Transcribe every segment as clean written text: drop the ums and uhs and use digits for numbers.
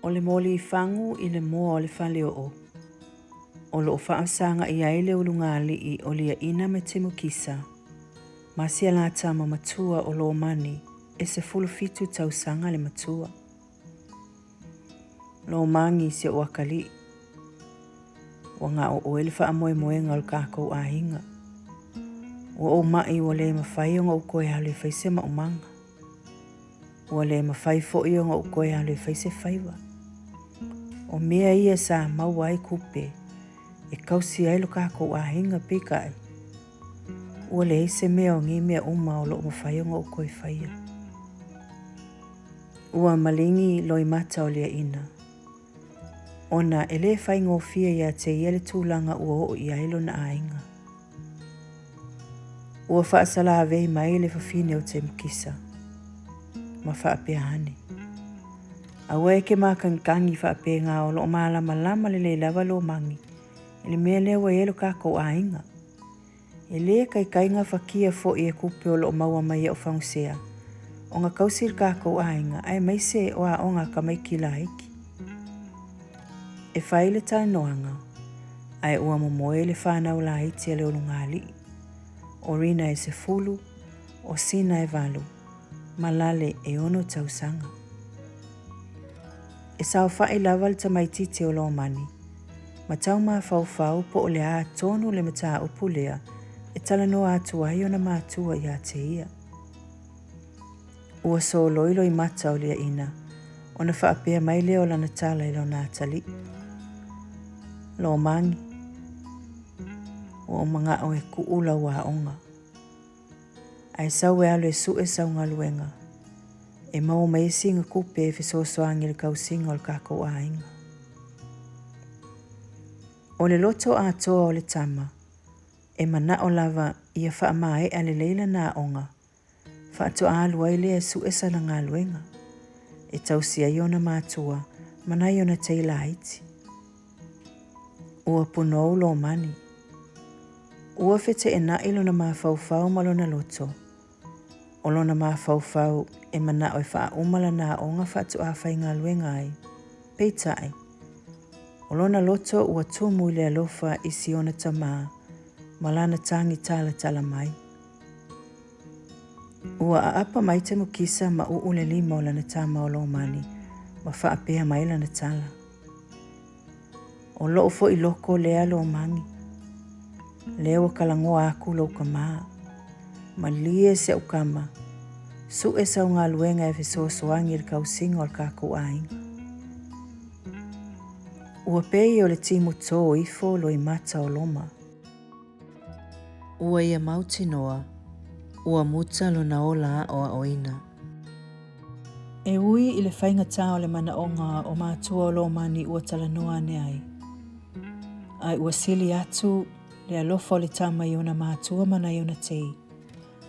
O le moli fagu i le moa o le faleoo o lo o faafesagaʻi ai le ulugalii o Liaina ma Timukisa ma si a la tama matua o Lomani e 17 tausaga le matua. Lomani si o'u akalii, ua ga'o ʻoe le faamoemoega o le kākou ʻaiga. Ua ou maʻi ua lē mafai ona ou toe alu e fai se maumaga. Ua lē mafai foi ona ou toe alu e fai se faiva. O mea ia sa maua ai tupe e tausi ai lo kākou ʻaiga, peitai, ua leai se mea o nei mea uma o loʻo mafai ona ou toe faia. Ua maligi loimata o Liaina, ona e lē faigofie iā te ia le tulaga ua oo i ai lona aiga. Ua faasalavei mai le fafine o Temukisa, ma faapea ane, Aua e ke mākagikagi faapena o loo malamalama lelei lava Lomani i le mea lea ua i ai lo kākou aiga. E lē taitai gafatia foʻi e tupe o loo maua mai iaʻu fagusea ona tausi le kākou aiga aemaise o aoga a tamaiti laiti. E fai le talanoaga, ae ua momoe le fanau laiti a le ulugalii, o Rina e 10, o Sina e 8, ma Lale e 6 tausaga. E saofaʻi lava le tamaitiiti o Lomani, ma tau mafaufau po o le a tonu le mataupu lea e talanoa atu ai ona matua iā te ia. Ua soloi loimata o Liaina ona faapea mai lea o lana tala i lona atalii. Lomani, ua ou manaʻo e kuʻu lau aoga. Ae sau e alu e suʻe sau galuega e maua mai ai sina tupe e fesoasoani i le tausiga o le kākou aiga. O le loto atoa o le tama, e manaʻo lava ia faamaeʻa lelei lana aoga, faatoa alu ai lea e suʻe sana galuega, e tausi ai ona matua ma nai ona tei laiti. Ua punou Lomani. Ua feteenaʻi lona mafaufau ma lona loto. O lona mafaufau e manaʻo e faauma lana aoga faatoa faigaluega ai. Peitai, o lona loto ua tumu i le alofa i si ona tamā ma lana tagi talatala mai. Ua aapa mai Temukisa ma uu le lima o lana tama o Lomani ma faapea mai lana tala. O loʻu foi loko lea Lomani. Lea ua talanoa aku lou tamā. Malie si a'u tama, suʻe sau galuega e fesoasoani i le tausiga o le kākou aiga. Ua pei o le timu tō ifo loimata o Loma. Ua ia mautinoa, ua muta lona ola aʻoaʻoina. E ui i le faigata o le manaʻoga o mātua o Lomani ua talanoa ane ai, ae ua sili atu le alofa o le tama i ona mātua ma nai ona tei,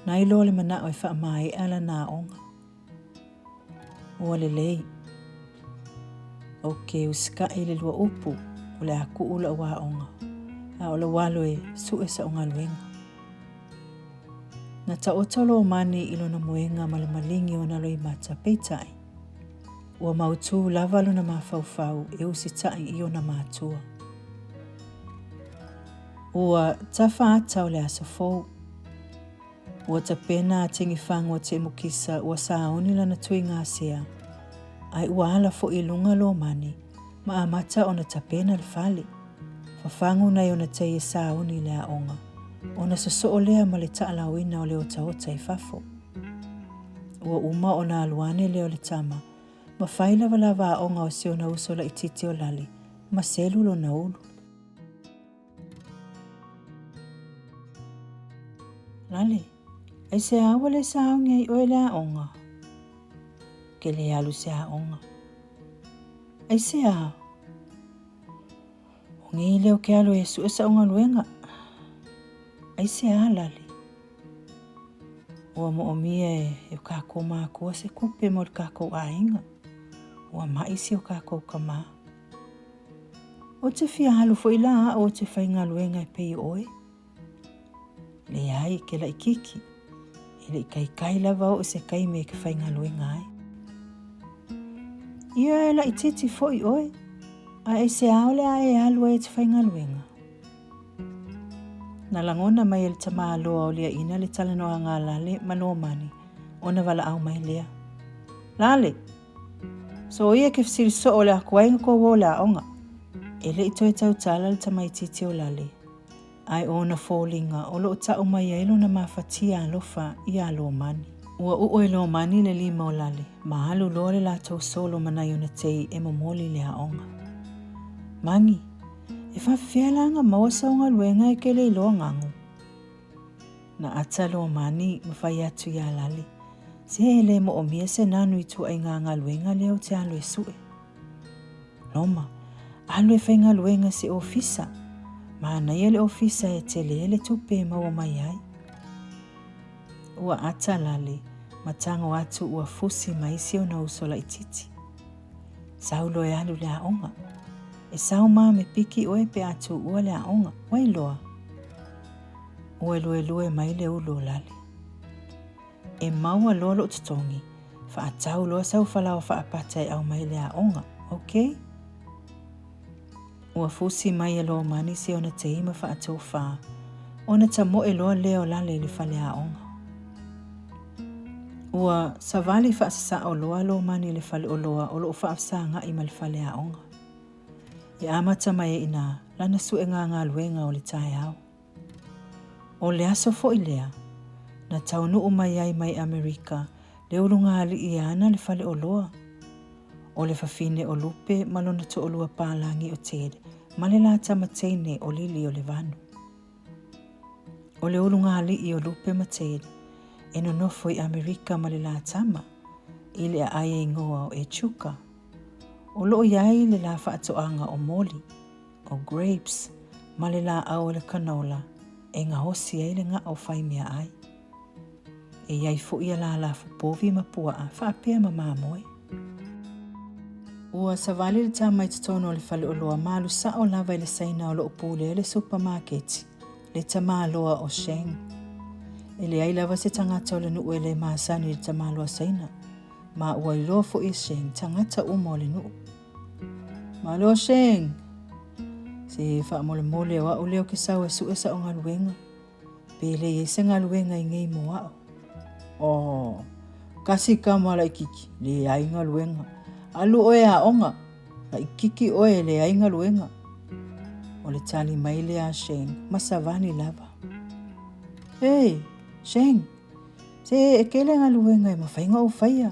nai loa le manaʻo e faamaeʻa lana aoga. Ua lelei. Ou ke usikaʻi i le lua upu, o le a kuʻu laʻu aoga, a o lou alo e suʻe saʻu galuega. Na taoto Lomani i lona moega ma le maligi o ona loimata, peitai, ua mautū lava lona mafaufau e usitaʻi i ona matua. Ua tafa ata o le aso fou. Ua tapena a Tigifagu a Temukisa ua sauni lana tui gasea, ae ua ala foʻi i luga Lomani ma amata ona tapena le fale. Fafagu nai ona tei e sauni i le aoga, ona sosoo lea ma le taalaoina o le otaota i fafo. Ua uma ona alu ane lea o le tama, ma fai lavalava aoga o si ona uso laitiiti o Lale, ma selu lona ulu. Lale, aisea ua le sauni ai ʻoe i le aoga? Ke lē alu i se aoga. Aisea? O nei lea ou te alu e suʻe saʻu galuega. Aisea, Lale? Ua moʻomia e o kākou mākua se kupe mo le kākou ʻaiga. Ua maʻi si o kākou kamā. Ou te fia alu foʻi lā aʻu ou te faigaluega e pei ʻoe. Leai, ke laʻikiki. E le i kaikai lava oʻu se taimi e ke faigaluega ai. Ia e laitiiti foi oe, a aisea o le a e alu ai e te faigaluega? Na lagona mai e le tamāloa o Liaina le talanoaga a Lale ma Lomani ona valaau mai lea. Lale! Soia e ke fesili soo le akuai na kou o le aoga. E le i toe tautala le tamaitiiti o Lale, ae o ona foliga o lo o ta'u mai ai lona mafatia alofa iā Lomani. Ua uu e Lomani le lima o Lale ma alu loa le latou solo ma nai ona tei e momoli i le aoga. Magi, e faafefea la ona maua sau galuega e ke le iloa gago? Na ata Lomani ma fai atu iā Lale, Se e le moomia se nanu i tuaiga galuega lea ou te alu e sue. Loma, alu e faigaluega se ofisa. Manaia le ofisa e tele le tupe e maua mai ai. Ua ata Lale ma tago atu ua fusi mai si ona uso laitiiti. Sau loa e alu i le aoga. E sao ma me piki oe pe a tuua le aoga. Ua iloa? Ua luelue mai le ulu o Lale. E maua loa lou totogi, faatau loa sau falaoa faapata e aumai i le aoga, ok? Ua fusi mai e Lomani si ona tei ma faatofā, ona tamoe loa lea o Lale i le faleaoga. Ua savali faasasao loa Lomani i le faleoloa o lo o faafesaga'i ma le faleaoga. E amata mai ai i inā lana suega galuega o le taeao. O le aso foi lea, na taunuu mai ai mai Amerika le ulugalii e ana le faleoloa. O le fafine o Lupe ma lona toalua palagi o Ted ma le la tama teine o Lili o Levanu. O le ulugalii o Lupe ma Ted e nonofo i Amerika ma le la tama, i le aai e igoa o Echuca. O lo o i ai le la faatoaga o Moli. o grapes ma le lāʻau o le canola e gaosi ai le gaʻo fai meaai. E i ai foi a lālāfu povi ma puaʻa faapea ma mamoe. Ua savali le tama i totonu o le faleoloa ma alu sao lava i le Saina o lo o pulea le supamaketi, le tamāloa o Sheng. E leai lava se tagata o le nuu e le masani i le tamāloa Saina, ma ua iloa foi e Sheng tagata uma o le nuu. Malo Sheng! Se faamolemole o a'u lea ou ke sau e suʻe sa'u galuega. Pe le i ai se galuega i nei mo a'u. Oh, kasi kama laʻikiki, leai galuega. Alu ʻoe e aoga, laʻikiki ʻoe e leai galuega. O le tali mai lea a Sheng ma savali lava. Hey, Sheng! Se e tele galuega e mafai ona ou faia.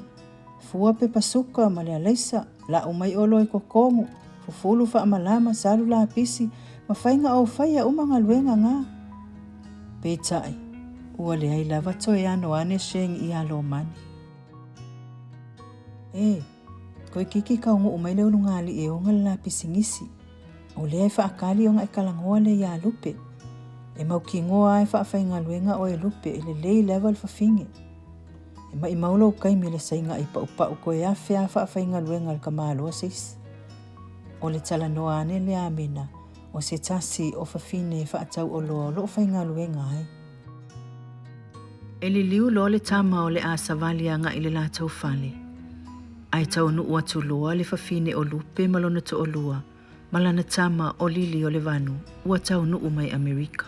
Fua pepa suka ma le alaisa, lau mai oloa i totonu, fufulu faamalama, salu lapisi, mafai ona ou faia uma galuega na. Peitai, ua leai lava toe ano ane Sheng iā Lomani. E, toeitiiti taunuu mai le ulugalii e ona le la pisinisi. O lea e faatali ona e talanoa lea iā Lupe. E mautinoa lava e faafaigaluega oe e Lupe e lelei lava le fafine. E maʻimau lou taimi i le saina ai paʻupaʻu toe afe a faafaigaluega le tamāloa se isi. O le talanoa ane lea a Mena o se tasi o fafine e faatau oloa o lo o faigaluega ai. E liliu loa le tama o le a savali agai i le latou fale. Ae taunuu atu loa le fafine o Lupe ma lona toalua ma lana tama o Lili o Levanu ua taunuu mai Amerika.